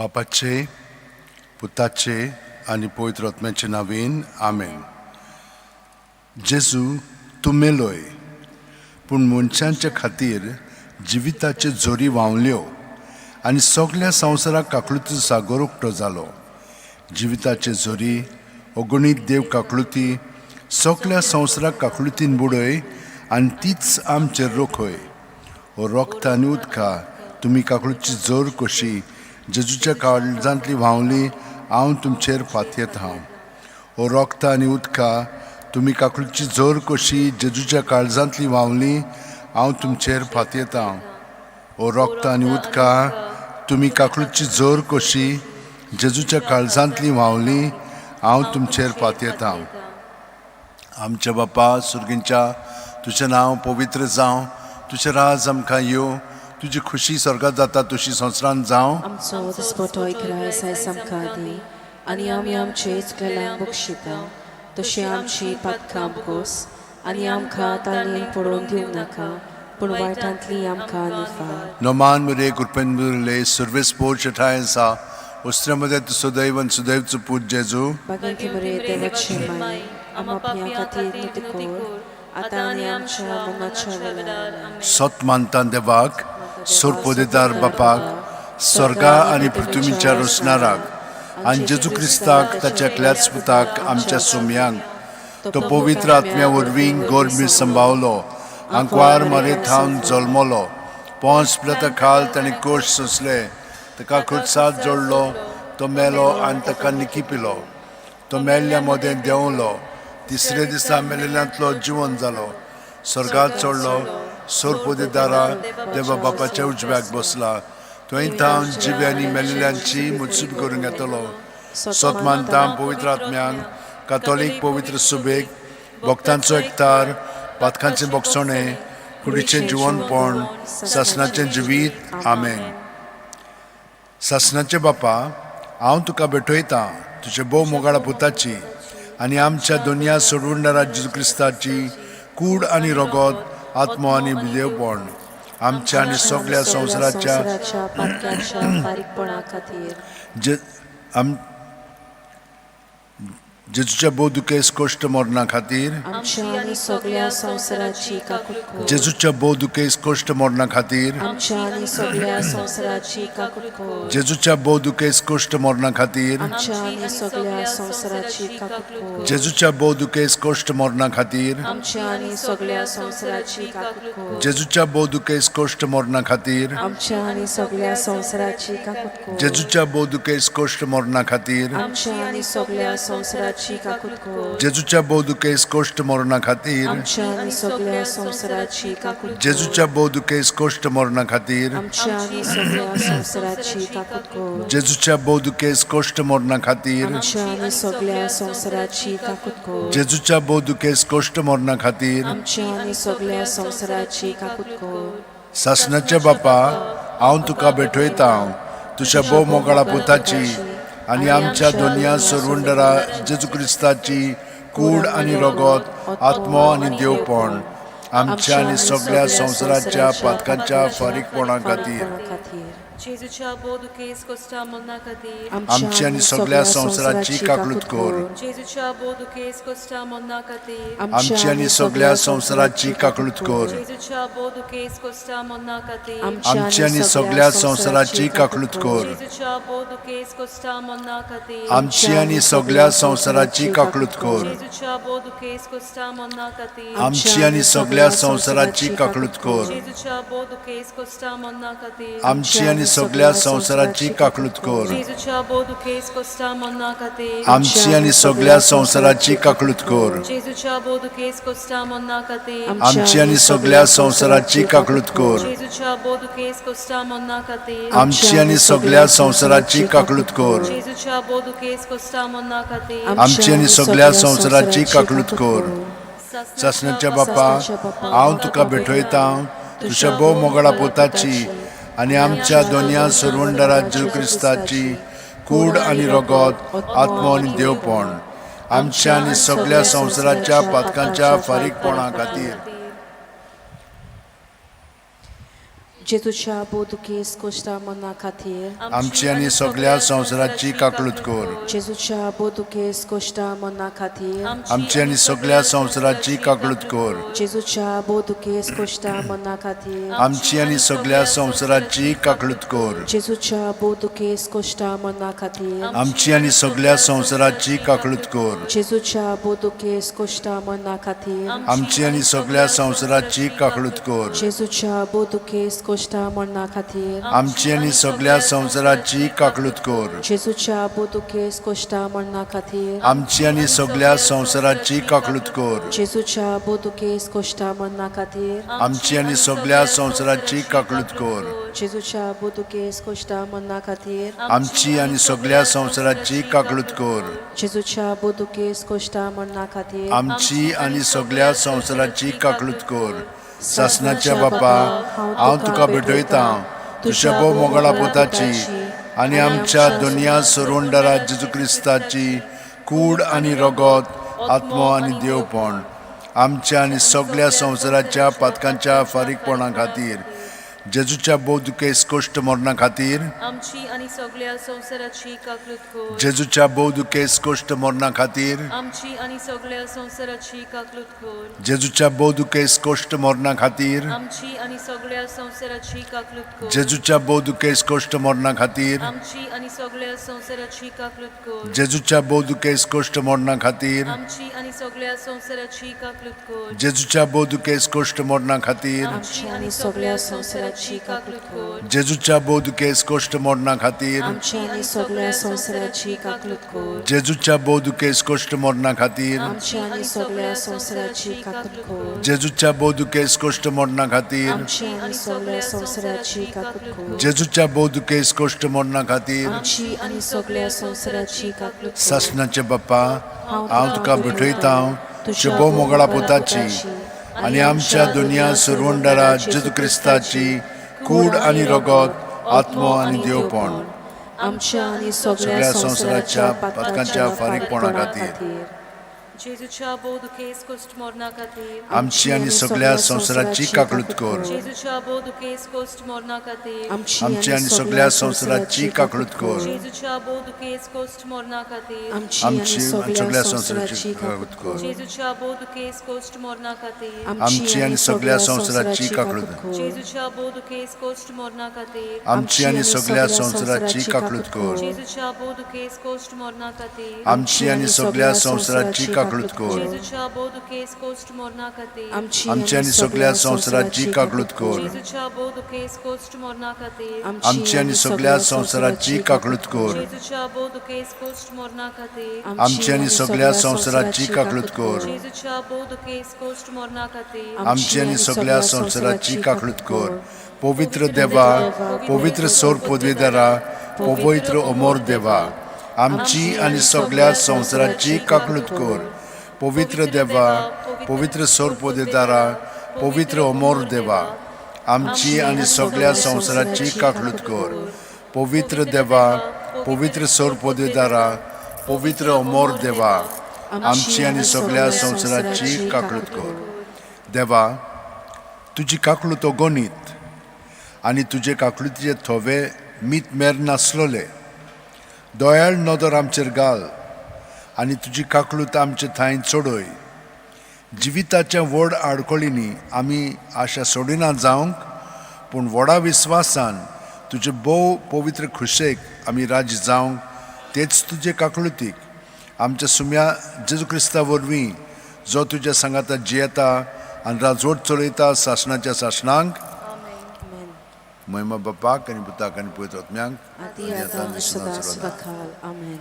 बापाचे, पुताचे आनी पवित्र आत्म्याचे नांवेन, आमेन. जेजू, तूं मेलोय, पूण मनशांच्या खातीर जिविताच्यो झरी व्हांवल्यो आनी सगल्या संवसाराक काकळुतीचो सागर उक्तो जालो. जिविताचे झरी, अगणीत देव काकळुती, सगल्या संवसाराक काकळुतीन बुडय आनी तीच आमचेर रोखय. हो रोगता आनी उदका, तुमी काकळुतीची जोर कशी जेजूच्या काळजांतली व्हांवली, हांव तुमचेर पातयेत हांव. हो रोगता आनी उदका, तुमी काकळुतीची जोर कशी जेजूच्या काळजांतली व्हांवली, हांव तुमचेर पातयेता. हो रोगता आनी उदका, तुमी काकळुतीची जोर कशी जेजूच्या काळजांतली व्हांवली, हांव तुमचेर पातयेता. आमच्या बापा सुर्गींच्या, तुजें नांव पवित्र जावं, तुजें राज आमकां येवं, तुजी खुशी स्वर्गात जाता तशी संवसारांत जावं. आमचो दिसपटो इकराय सायस आमकां दी आनी आमी आमचे चुकलेल्यांक बक्षिता तशी आमची पातकां बोस आनी आमकां तालीम पडोवन दिवंक नाका, पूण वायटांतली आमकां निफार. नमान मरे, कृपेन भरिल्ले, सर्वेस्पोर ठांय आसा. वस्त्रा मदें तूं सदैव आनी सुदैवचो पूत जेजू. बागेंती मरे, देवाची माय, आमा पापयां खातीर नुती कोर, आतां आनी आमच्या मरणाच्या वेळार. आमेन. सत मानता देवाक, सोरपोदेदार बापाक, स्वर्गा आनी पृथ्वीच्या रोसणाराक, आनी जेजू क्रिस्ताक, ताच्या एकल्याच पुताक, आमच्या सोमयांक. तो पवित्र आत्म्या वरवीं गोरमी संभावलो, आंकवार मरे थावन जल्मलो, पोंस पिलाता खाल ताणें कोश सोंसले, ताका खुर्सात जोडलो, तो मेलो आनी ताका निकी पिलो. तो मेल्ल्या मदें देंवलो, तिसरे दिसा मेलेल्यांतलो जिवन जालो, स्वर्गात चडलो, सोरपोदेदारा देवा बापाच्या उजव्याक बसला. थंय थावन जिवे आनी मेलेल्यांची मुत्सूब करूंक येतलो. सत मानता पवित्र आत्म्यांक, कातोलीक पवित्र सुबेक, भक्तांचो एकतार, पातकांचें बोगसणें, कुडीचें जिवनपण, सासणाचें जिवीत. आमेन. सासणाचे बापा, हांव तुका भेटयतां तुजे भोव मोगाळा पुताची आनी आमच्या दुनिया सोडवणदारा जेजू क्रिस्ताची कूड आनी रगत, आत्मो आनी देवपण, आमच्या आनी सगल्या संवसाराच्या संवसाराच्या पातकांच्या फारीकपणा खातीर. जे आम जेजूच्या भोव दुखेस्त कश्ट मरणा खातीर. आमच्या आनी सगळ्या संवसाराची काकूट कर. जेजूच्या भोव दुखेस्त कश्ट मरणा खातीर. आमच्या आनी सगळ्या संवसाराची काकूट कर. जेजूच्या भोव दुखेस्त कश्ट मरणा खातीर. आमच्या आनी सगळ्या संवसाराची काकूट कर. जेजूच्या भोव दुखेस्त कश्ट मरणा खातीर. आमच्या आनी सगळ्या संवसाराची काकूट कर. जेजूच्या भोव दुखेस्त कश्ट मरणा खातीर. आमच्या आनी सगळ्या संवसाराची काकूट कर. जेजूच्या भोव दुखेस्त कश्ट मरणा खातीर. आमच्या आनी सगळ्या संवसाराची काकूट कर. जेजूच्या भोव दुखेस्त कश्ट मरणा खातीर. आमच्या आनी सगळ्या संवसाराची काकूट कर. जेजूच्या भोव दुखेस्त कश्ट मरणा खातीर. आमच्या आनी सगळ्या संवसाराची काकूट कर. जेजूच्या भोव दुखेस्त कश्ट मरणा खातीर. आमच्या आनी सगळ्या संवसाराची काकूट कर. जेजूच्या भोव दुखेस्त कश्ट मरणा खातीर. आमच्या आनी सगळ्या संवसाराची काकूट कर. सासणाचे बापा, हांव तुका भेटयतां तुज्या भोव मोगाळा पुताची आनी आमच्या दोनया सोडवणदारा जेजू क्रिस्ताची कूड आनी रगत, आत्मो आनी देवपण, आमच्या आनी सगळ्या संवसाराच्या पातकांच्या फारीकपणा खातीर. खातीर. जेजूच्या भोव दुखेस्त कश्टा मरणा खातीर. आमची आनी सगळ्या संवसाराची काकळूत कर. जेजूच्या भोव दुखेस्त कश्टा मरणा खातीर. आमची आनी सगळ्या संवसाराची काकळूत कर. जेजूच्या भोव दुखेस्त कश्टा मरणा खातीर. आमची आनी सगळ्या संवसाराची काकळूत कर. जेजूच्या भोव दुखेस्त कश्टा मरणा खातीर. आमची आनी सगळ्या संवसाराची काकळूत कर. जेजूच्या भोव दुखेस्त कश्टा मरणा खातीर. आमची आनी सगळ्या संवसाराची काकळूत कर. जेजूच्या भोव दुखेस्त कश्टा मरणा खातीर. आमची आनी सगळ्या संवसाराची काकळूत कर. जेजूच्या भोव दुखेस्त कश्टा मरणा खातीर. आमची आनी सगळ्या संवसाराची काकळूत कर. जेजूच्या भोव दुखेस्त कश्टा मरणा खातीर. आमची आनी सगळ्या संवसाराची काकळूत कर. जेजूच्या भोव दुखेस्त कश्टा मरणा खातीर. आमची आनी सगळ्या संवसाराची काकळूत कर. जेजूच्या भोव दुखेस्त कश्टा मरणा खातीर. आमची आनी सगळ्या संवसाराची काकळूत कर. सासणाच्या बापा, हांव तुका भेटयतां तुज्या भोव मोगाळा पुताची आनी आमच्या दोनया सोडवणदारा जेजू क्रिस्ताची कूड आनी रगत, आत्मो आनी देवपण, आमच्या आनी सगळ्या संवसाराच्या पातकांच्या फारीकपणा खातीर. जेजूच्या बोदुकेस कोश्टा मना खातीर आमची आनी सगळ्या संवसाराची काकळूत कर. जेजूच्या बोदुकेस कोश्टा मना खातीर आमची आनी सगळ्या संवसाराची काकळूत कर. जेजूच्या बोदुकेस कोश्टा मना खातीर आमची आनी सगळ्या संवसाराची काकळूत कर. जेजूच्या बोदुकेस कोश्टा मना खातीर आमची आनी सगळ्या संवसाराची काकळूत कर. जेजूच्या बोदुकेस कोश्टा मना खातीर आमची आनी सगळ्या संवसाराची काकळूत कर. जेजूच्या बोदुकेस कोश्टा मना खातीर आमची आनी सगळ्या संवसाराची काकळूत कर. जेजूच्या बोदुकेस कोश्टा मना खातीर आमची आनी सगळ्या संवसाराची काकळूत कर. जेजूच्या बोदुकेस कोश्टा मना खातीर आमची आनी सगळ्या संवसाराची काकळूत कर. जेजूच्या बोदुकेस कोश्टा मना खातीर आमची आनी सगळ्या संवसाराची काकळूत कर. जेजूच्या बोदुकेस कोश्टा मना खातीर आमची आनी सगळ्या संवसाराची काकळूत कर. सासनाच्या बापा, हांव तुका भेटयतां तुज्या भोव मोगळा पुताची आनी आमच्या दुनिया सोरोंडरा जेजू क्रिस्ताची कूड आनी रगत, आत्मो आनी देवपण आमच्या आनी सगळ्या संवसाराच्या पातकांच्या फारीकपणा खातीर, जेजूच्या भोव दुखेस कोश्ट मरणा खातीर, आमची आनी सगळ्या संवसाराची काकळूत कर. जेजूच्या भोव दुखेस कोश्ट मरणा खातीर, आमची आनी सगळ्या संवसाराची काकळूत कर. जेजूच्या भोव दुखेस कोश्ट मरणा खातीर, आमची आनी सगळ्या संवसाराची काकळूत कर. जेजूच्या भोव दुखेस कोश्ट मरणा खातीर, आमची आनी सगळ्या संवसाराची काकळूत कर. जेजूच्या भोव दुखेस कोश्ट मरणा खातीर, आमची आनी सगळ्या संवसाराची काकळूत कर. जेजूच्या भोव दुखेस कोश्ट मरणा खातीर, आमची आनी सगळ्या संवसाराची काकळूत कर. जेजूच्या भोव दुखेस कोश्ट मरणा खातीर, आमची आनी सगळ्या संवसाराची काकळूत कर. जेजूच्या भोव दुखेस कोश्ट मरणा खातीर, आमची आनी सगळ्या संवसाराची काकळूत कर. जेजूच्या भोव दुखेस कोश्ट मरणा खातीर, आमची आनी सगळ्या संवसाराची काकळूत कर. जेजूच्या भोव दुखेस कोश्ट मरणा खातीर, आमची आनी सगळ्या संवसाराची काकळूत कर. सासणाचे बाप्पा, हांव तुका भेटयतां तुज्या भोव मोगळा पुताची आनी आमच्या दुनिया सोरवंडरा जेजू क्रिस्ताची कूड आनी रगत, आत्मो आनी देवपण आमच्या आनी सगळ्या संवसाराच्या पातकांच्या फारीकपणा खातीर जेजूच्या भोव दुखेस कोश्ट मरणा खातीर, आमची आनी सगळ्या संवसाराची काकळूत कर. जेजूच्या भोव दुखेस कोश्ट मरणा खातीर, आमची आनी सगळ्या संवसाराची काकळूत कर. जेजूच्या भोव दुखेस कोश्ट मरणा खातीर, आमची आमची आनी आनी सगळ्या सगळ्या संवसाराची संवसाराची काकळूत कर. जेजूच्या भोव दुखेस कोश्ट मरणा खातीर, आमची आनी सगळ्या संवसाराची काकळूत कर. जेजूच्या भोव दुखेस कोश्ट मरणा खातीर, आमची आनी सगळ्या संवसाराची काकळूत कर. जेजूच्या भोव दुखेस कोश्ट मरणा खातीर, आमची आनी सगळ्या संवसाराची काकळूत कर. जेजूच्या भोव दुखेस कोश्ट मरणा खातीर, आमची आनी सगळ्या संवसाराची काकळूत कर. जेजूच्या भोव दुखेस कोश्ट मरणा खातीर, आमची आनी सगळ्या संवसाराची काकळूत कर. जेजूच्या भोव दुखेस कोश्ट मरणा खातीर, आमची आनी सगळ्या संवसाराची काकळूत कर. जेजूच्या भोव दुखेस कोश्ट मरणा खातीर, आमची आनी सगळ्या संवसाराची काकळूत कर. पवित्र देवा, पवित्र सोर पदवेदारा, पवित्र अमोर देवा, आमची आनी सगळ्या संवसाराची काकळूत कर. पवित्र देवा, पवित्र सोर पदवेदारा, पवित्र अमोर देवा, आमची आनी सगळ्या संवसाराची काकळूत कर. पवित्र देवा, पवित्र सोर पदवेदारा, पवित्र अमोर देवा, आमची आनी सगळ्या संवसाराची काकळूत कर. देवा, तुजी काकळूत अगणीत आनी तुजे काकळुतीचे थोवे मीत मेर नासलोले. दयाळ नदर आमचेर घाल आनी तुजी काकळूत आमचे थंय चडय. जिविताच्या व्हड आडखळींनी आमी आशा सोडिना जावंक, पूण व्हडा विस्वासान तुजे भोव पवित्र खुशेक आमी राजी जावंक, तेच तुजे काकळुतीक आमच्या सुम्या जेजू क्रिस्ता वरवीं, जो तुज्या सांगाता जियेता आनी राजवट चलयता सासणाच्या सासणांक. आमेन. महिमा बापाक आनी पुताक आनी पवित्र आत्म्यांक, आदी आतां आनी सदां सदांकाळ. आमेन.